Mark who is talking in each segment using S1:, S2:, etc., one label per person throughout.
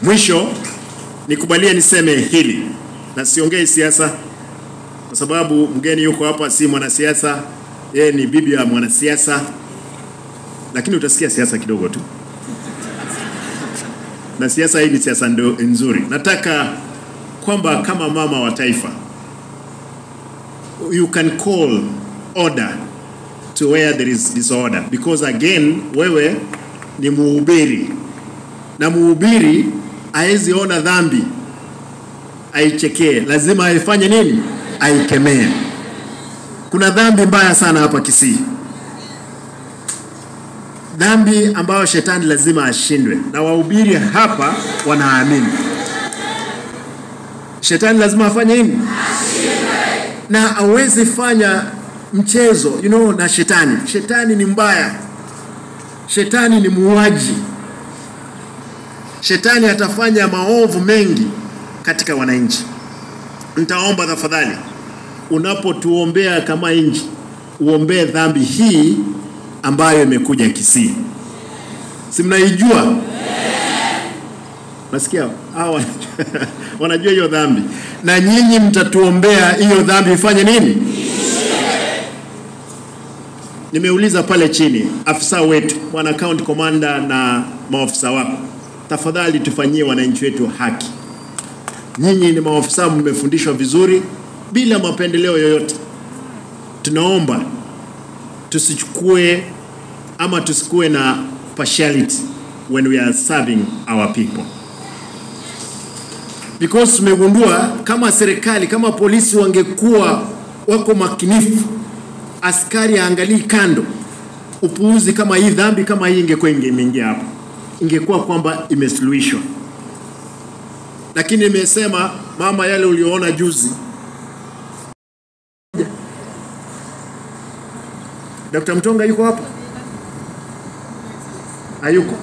S1: Mwisho nikubalie niseme hili, na siongei siasa kwa sababu mgeni yuko hapa si mwanasiasa, yeye ni bibi ya mwanasiasa, lakini utasikia siasa kidogo tu. Na siasa hii ni siasa nzuri. Nataka kwamba kama mama wa taifa, you can call order to where there is disorder, because again wewe ni mhubiri, na mhubiri haezi ona dhambi aichekee, lazima aifanye nini? Aikemee. Kuna dhambi mbaya sana hapa Kisii, dhambi ambayo shetani lazima ashindwe, na wahubiri hapa wanaamini shetani lazima afanye nini? Ashindwe. Na hawezi fanya mchezo, you know, na shetani. Shetani ni mbaya, shetani ni muuaji, shetani atafanya maovu mengi katika wananchi. Nitaomba tafadhali, unapotuombea kama nchi, uombee dhambi hii ambayo imekuja Kisii. Si mnaijua? Nasikia hawa wanajua hiyo dhambi. Na nyinyi mtatuombea hiyo dhambi ifanye nini? Nimeuliza pale chini afisa wetu, bwana county commander na maofisa wako, tafadhali tufanyie wananchi wetu haki. Nyinyi ni maofisa, mmefundishwa vizuri bila mapendeleo yoyote. Tunaomba tusichukue ama tusikue na partiality when we are serving our people. Because tumegundua kama serikali, kama polisi wangekuwa wako makinifu, askari aangalii kando, upuuzi kama hii, dhambi kama hii ingekuwa imeingia hapo, ingekuwa kwamba imesuluhishwa. Lakini nimesema mama, yale uliyoona juzi, Dr. Mtonga yuko hapa? Hayuko.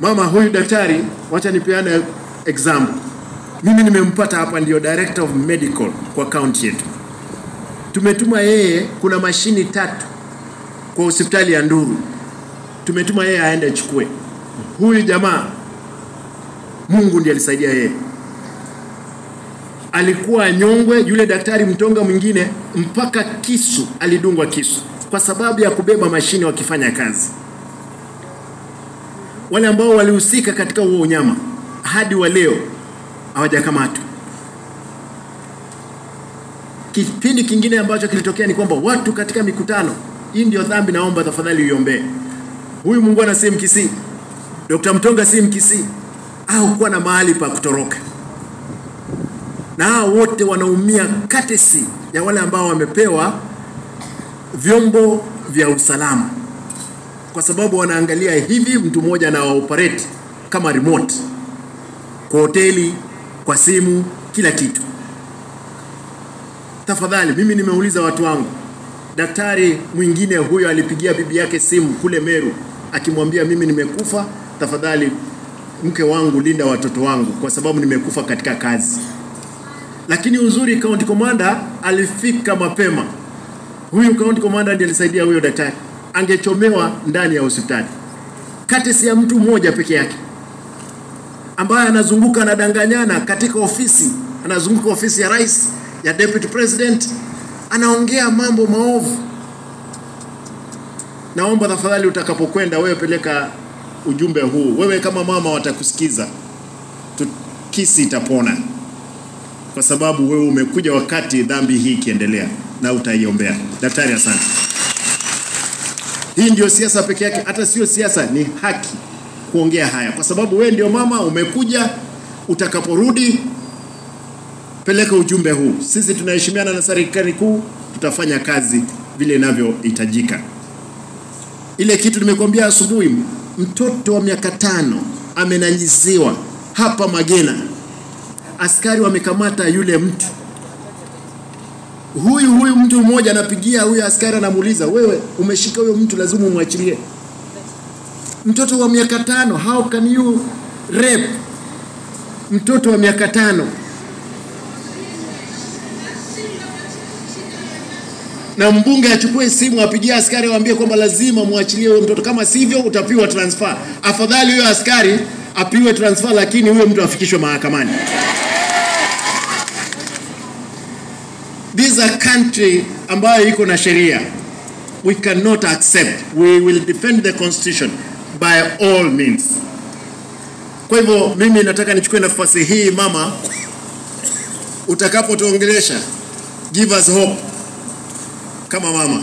S1: Mama huyu daktari, wacha nipeane example. Mimi nimempata hapa, ndio director of medical kwa county yetu. Tumetuma yeye, kuna mashini 3 kwa hospitali ya Nduru. Tumetuma yeye aende achukue. Huyu jamaa, Mungu ndiye alisaidia yeye. Alikuwa nyongwe, yule daktari Mtonga mwingine mpaka kisu, alidungwa kisu kwa sababu ya kubeba mashini wakifanya kazi. Wale ambao walihusika katika huo unyama hadi wa leo hawajakamatwa. Kipindi kingine ambacho kilitokea ni kwamba watu katika mikutano, hii ndio dhambi, naomba tafadhali uiombee. Huyu muungwana si Mkisii, Dr. Mtonga si Mkisii, au kuwa na mahali pa kutoroka. Na hao wote wanaumia courtesy ya wale ambao wamepewa vyombo vya usalama, kwa sababu wanaangalia hivi mtu mmoja anaoperate kama remote kwa hoteli, kwa simu, kila kitu. Tafadhali, mimi nimeuliza watu wangu, daktari mwingine huyo alipigia bibi yake simu kule Meru akimwambia mimi nimekufa, tafadhali mke wangu linda watoto wangu kwa sababu nimekufa katika kazi. Lakini uzuri county commander alifika mapema. Huyu county commander ndiye alisaidia huyo daktari. Angechomewa ndani ya hospitali. Courtesy ya mtu mmoja peke yake, ambaye anazunguka anadanganyana katika ofisi, anazunguka ofisi ya rais, ya deputy president, anaongea mambo maovu. Naomba tafadhali utakapokwenda wewe peleka ujumbe huu. Wewe kama mama watakusikiza. Kisii itapona. Kwa sababu wewe umekuja wakati dhambi hii ikiendelea na utaiombea. Daktari, asante. Hii ndio siasa peke yake, hata sio siasa, ni haki kuongea haya. Kwa sababu wewe ndio mama umekuja, utakaporudi peleka ujumbe huu. Sisi tunaheshimiana na serikali kuu, tutafanya kazi vile inavyohitajika. Ile kitu nimekuambia asubuhi, mtoto wa miaka 5 amenanyiziwa hapa Magena. Askari wamekamata yule mtu. Huyu mtu mmoja anapigia huyu askari anamuuliza, wewe umeshika huyo mtu, lazima umwachilie. Mtoto wa miaka 5, how can you rape mtoto wa miaka 5? Na mbunge achukue simu apigie askari awaambie kwamba lazima muachilie huyo mtoto, kama sivyo utapiwa transfer. Afadhali huyo askari Apiwe transfer, lakini huyo mtu afikishwe mahakamani. This is a country ambayo iko na sheria. We cannot accept. We will defend the constitution by all means. Kwa hivyo mimi nataka nichukue nafasi hii mama, utakapotuongelesha, give us hope kama mama.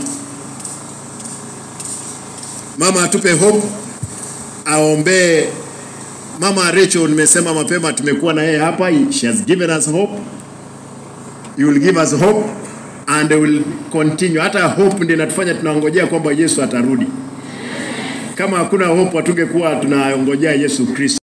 S1: Mama atupe hope, aombee Mama Rachel. Nimesema mapema tumekuwa na yeye hapa, she has given us hope. You will give us hope and will continue. Hata hope ndio inatufanya tunangojea kwamba Yesu atarudi. Kama hakuna hope hatungekuwa tunangojea Yesu Kristo.